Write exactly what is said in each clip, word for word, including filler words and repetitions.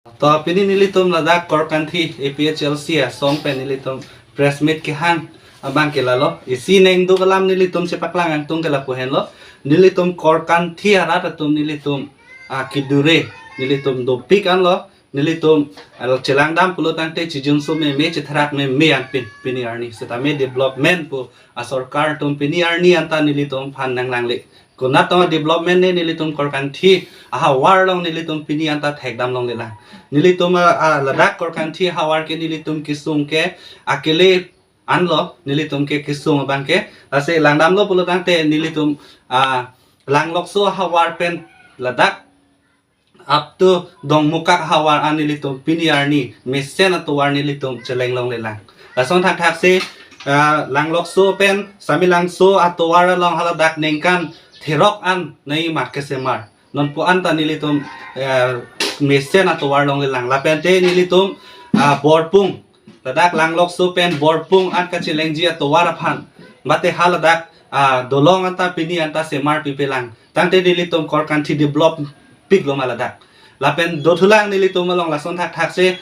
To pini nelitum ladak Korkanthi A P H L C asong pen nelitum press meet kehang abang ke lalo. Isi nengduk alam nelitum chepaklang angtung ke lapu henlo. Nelitum Korkanthi arat atum nelitum, ah, kedure nelitum dopik anlo. Nelitum, ah, chelangdam pulo tangte chijunso meme, chetherak meme anpin pini arni. Setame development pu asorkar atum pini arni anta nelitum aphan nanglangle. Konat tong development ne nelitum Korkanthi ahavar along nelitum pini anta thekdam longlelang. Nelitum, ah, ah, ladak Korkanthi ahavar ke nelitum kesung ke akele anlo, nelitum ke kesung abang ke. Lasi langdamlo pulo tangte nelitum, ah, Langlokso ahavar pen ladak up to Dongmukak ahavar an nelitum pini arni mesen atovar nelitum cheleng longlelang. Lason thakthaksi, ah, Langlokso pen Samelangso atovar along haladak ningkan therok an nai ma kesemar. Nonpu anta nelitum, eh, mesen atovar longlelang. Lapente nelitum, ah, Borpung, ladak Langlokso pen Borpung an kachelengji atovar aphan, mate haladak, ah, dolong anta pini anta semar pipelang. Tangte nelitum Korkanthi develop piklo ma ladak. Lapen dothulang nelitum along lason thakthaksi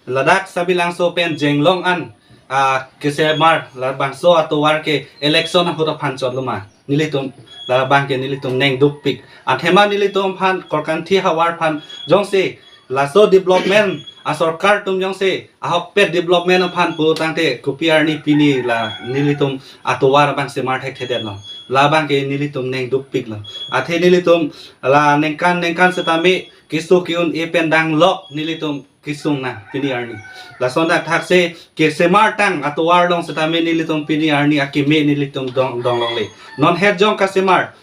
ladak Samelangso pen Jenglong an, ah, kesemar labangso atovar ke election ahut aphan chotlo ma. Nelitum labang ke nelitum nengdukpik. Athema nelitum aphan Korkanthi ahavar aphan jongsi laso development asorkar atum jongsi ahokpet development aphan pu tangte kopi arni pini la nelitum atovar abang semar thekthedetlo. Labang ke nelitum nengdukpiklo. Athe nelitum la ningkan ningkan setame keso ke-un-e pen danglok nelitum kesung nang pini arni. Lason thakthaksi kesemar tang atovar along setame nelitum pini arni akeme nelitum dong, dong longle. Non het jong kasemar.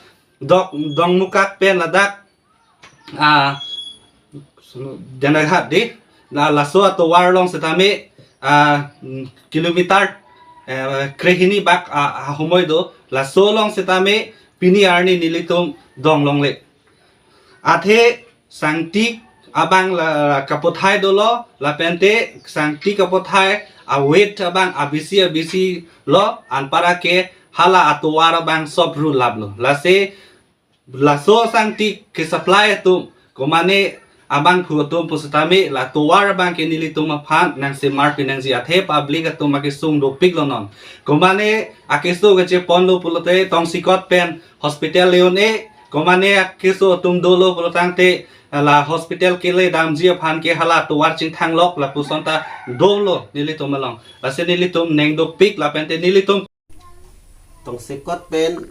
Dok, Dongmukak pen ladak, ah, Danaighat di. La, laso atovar along setame, ah, mm, kilometer, eh, krehini bak, ah, ah, humoi do. Laso along setame pini arni nelitum dong longle. Athe sangti abang la kapothai dolo, lapente sangti kapothai awet abang abisi abisi lo, anpara ke hala atovar abang sop ru laplo. Lasi laso sangti ke supply atum, komane abangphu atum pu setame la tovar abang ke nelitum aphan nangsemar pinangji, athe public atum akesung dopiklo non. Komane akeso kacheponlo pulote Tongsekot pen hospital le-un-e, komane akeso atum dolo pulo tangte la hospital kele damji aphan ke hala tovar chingthanglok lapuson ta dolo nelitum along. Lasi nelitum nengdukpik lapente nelitum Tongsekot pen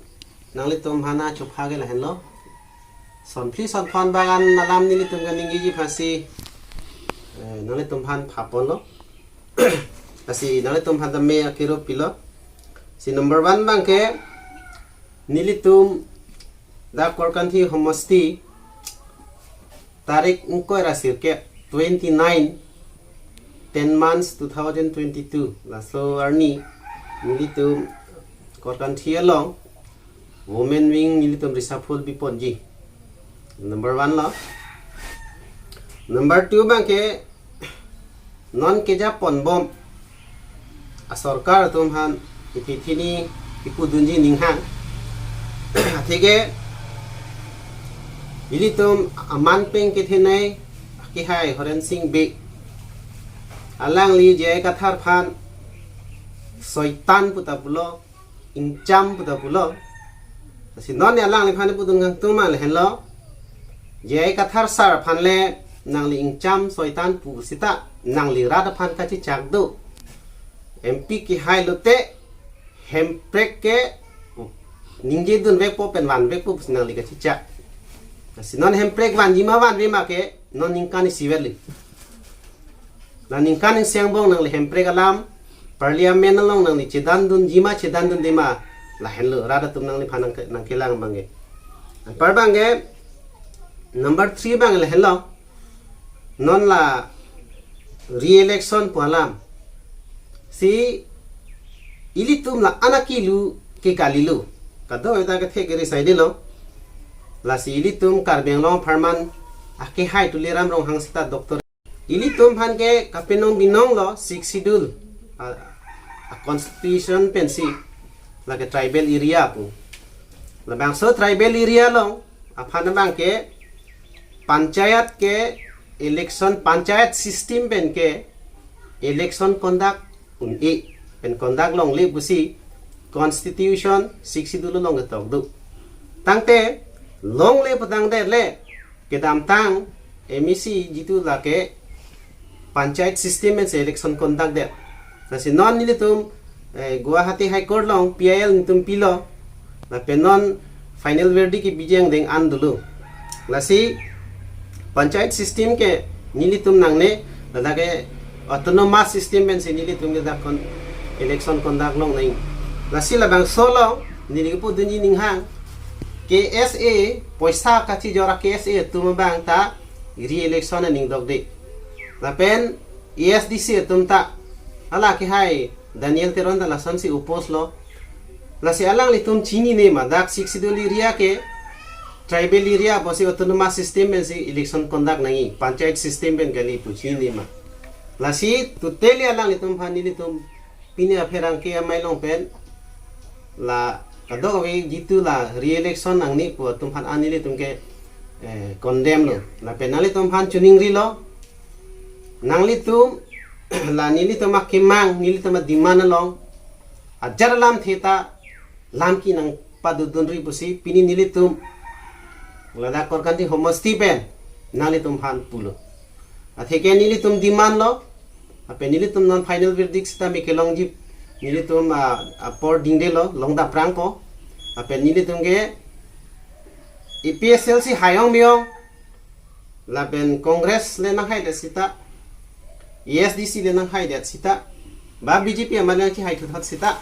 nanglitum aphan chopha ke lahenlo. Sonphli sonphon bang an alam nelitum kaningjeji aphansi, eh, nanglitum aphan phaponlo. Lasi nanglitum aphan tame akirup pilo. Si number one bang ke nelitum dak Korkanthi homosti tarik ingkoi ra sirkep, twenty nine, ten months two thousand twenty two, laso arni nelitum Korkanthi along women wing nelitum reshuffle biponji. Number one lo. Number two bang ke non keja ponbom asorkar atum aphan ipithini ipudunji ninghang. Atheke ilitum aman pen kethenei akehai Horen Sing Bey, alangli J I Kathar aphan soitan puta pulo, ingcham puta pulo. Lasi non ne alangliphan pudun kangtung ma lahenlo. J I Kathar sir aphan le nangli ingcham soitan pu seta nangli rat aphan kachechak do. M P kehai lote hemprek ke ningjedun vekpo pen van vekpo pusi nangli kachechak. Lasi non hemprek vanji ma vanve ma ke non ningkan isi verli. La ningkan isi angbong nangli hemprek alam, parliament along nangli chedandunji ma chedandunde ma, lahenlo rat atum nangliphan nangke-, nangkelang bang ke. Anpar bang ke, number three bang lahenlo. Non la re-election pu alam si ilitum la-an akilu ke kalilo. Kadokave ta kethe kere saidelo. Lasi ilitum Karbi Anglong apharman akehai Tuliram Ronghang seta doctor. Ilitum aphan ke kapenong binonglo Sixth Schedule, a, a constitution pensi, lake tribal area pu. Labangso tribal area along aphan abang ke panchayat ke Election panchayat system pen ke election conduct un-e, pen conduct longle pusi constitution sixth schedule along ketok do. Tangte longle pu tangte le kedamtang M A C jitu lake panchayat system pensi election conduct det. Lasi non nelitum eh, Guwahati High Court along P I L nelitum pilo. Lapen non final verdict ke bijeng deng an dulu. Lasi panchayat system ke nelitum nangne, ladak ke autonomous system pensi nelitum ke dak kon election conduct longnang. Lasi labangso along neli kepudunji ninghang, K S A poisa kachijor a K S A atum abang ta re-election aning dokde. Lapen A S D C atum ta hala kehai Daniel Teron ta lasonsi oppose lo. Lasi alanglitum chinine ma dak sixth schedule area ke tribal area pusi autonomous system pensi election conduct nangji, panchayat system pen kali pu chinine ma. Lasi totally alanglitum aphan nelitum pini apherangke amei along pen la kadokave jitu la re-election nangne pu atum aphan an nelitum ke eh, condemn lo. Lapen nanglitum aphan choningrilo. Nanglitum la nelitum akemang, nelitum ademand along ajat alamthe ta lam ke nangpadodunri pusi pini nelitum ladak Korkanthi homosti pen nanglitum aphan pulo. Atheke nelitum demand lo, lapen nelitum non final verdict sitame kelongji, nelitum ah, apor dingdelo, longdapprangpo. Lapen nelitum ke A P H L C hai-ong me-ong, lapen Congress le nanghaidet sita, A S D C le nanghaidet sita, ba B J P amat nangkehai thuthot sita,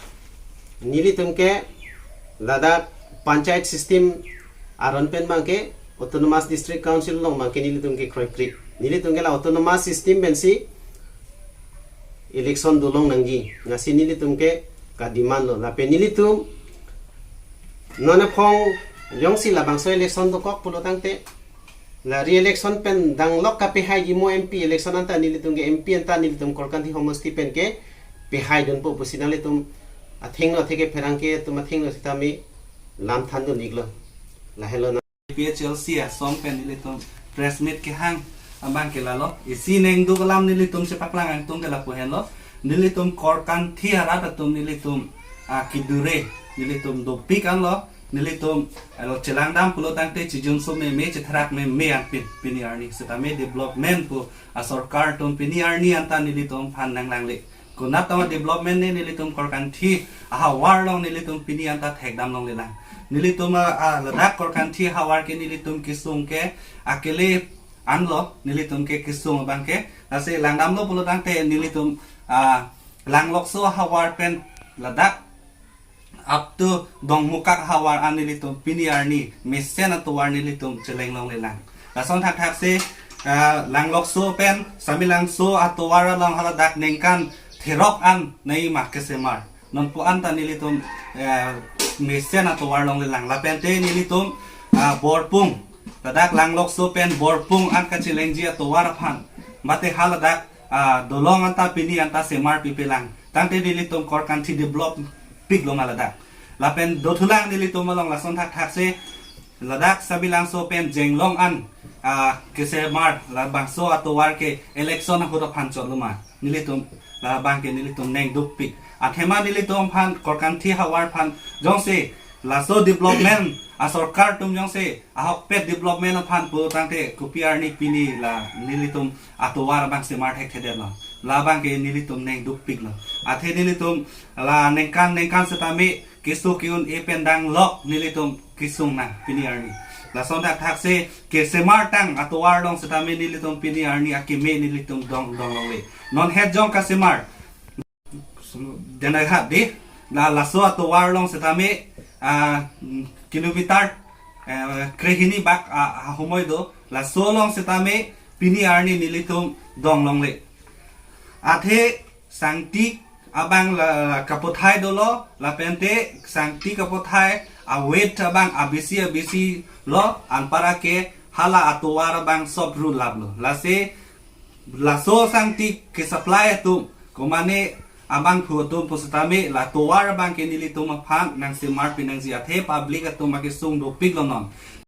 nelitum ke ladak panchayat system aron pen abangke Autonomous District Council along abangke nelitum ke kroikre. Nelitum ke la autonomous system pensi election dolong nangji, lasi nelitum ke kademand lo. Lapen nelitum non aphong jongsi labangso election dokok pulo tangte, la re-election pen danglok kapehaiji mo M P election anta nelitum ke M P anta nelitum Korkanthi homosti pen ke pehaidunpo pusi nanglitum athengno atheke pherangke atum athengno sitame lam thandun-iklo. Lahelo na. A P H L C asong pen nelitum press meet kehang abangke lalo. Isi nengduk alam nelitum chepaklang angtung ke lapu henlo. Nelitum Korkanthi arat atum nelitum ah, kedure nelitum dopik anlo. Nelitum alo chelangdam pulo tangte chijun so meme, chetherak meme anpin pini arni. Sitame development pu asorkar atum pini arni anta nelitum aphan nanglangle. Konat tama development ne nelitum Korkanthi ahavar along nelitum pini anta thekdam longlelang. Nelitum ah, ah, ladak Korkanthi ahavar ke nelitum kesung ke akele anlo, nelitum ke kesung abangke. Lasi langdamlo pulo tangte nelitum ah, Langlokso ahavar pen ladak up to Dongmukak ahavar an nelitum pini arni mesen atovar nelitum cheleng longlelang. Lason thakthaksi ah, Langlokso pen Samelangso atovar along haladak ningkan therok an nai mak kesemar. Nonpu anta nelitum eh, mesen atovar longlelang. Lapente nelitum ah, Borpung, ladak Langlokso pen Borpung an kachelengji atovar aphan, mate haladak ah, dolong anta pini anta semar pipelang. Tangte nelitum Korkanthi develop piklo ma ladak. Lapen dothulang nelitum along lason thakthaksi ladak Samelangso pen Jenglong an ah, kesemar labangso atovar ke election ahut aphan chotlo ma. Nelitum labangke nelitum nengdukpik. Athema nelitum aphan Korkanthi ahavar aphan jongsi laso development asorkar atum jongsi ahokpet development aphan pu tangte kopi arni pini la nelitum atovar abang semar thekthedetlo. Labangke nelitum nengdukpiklo. Athe nelitum la ningkan ningkan sitame keso ke-un-e pen danglok nelitum kesung nang pini arni. Lason thakthaksi kesemartang atovar along sitame nelitum pini arni akeme nelitum dong donglongle. Non het jong kasemar. Denai hat di, la laso atovar along sitame ah, kilometer eh, krehini bak ah, ahumoi do. Laso along sitame pini arni nelitum donglongle. Athe sangti abang la kapothai dolo, lapente sangti kapothai awet abang abisi abisi lo, anpara ke hala atovar abang sop ru laplo. Lasi laso sangti kesupply atum, komane abangphu atum pusitame la tovar abangke nelitum aphan nangsemar pinangji athe public atum akesung dopiklo non.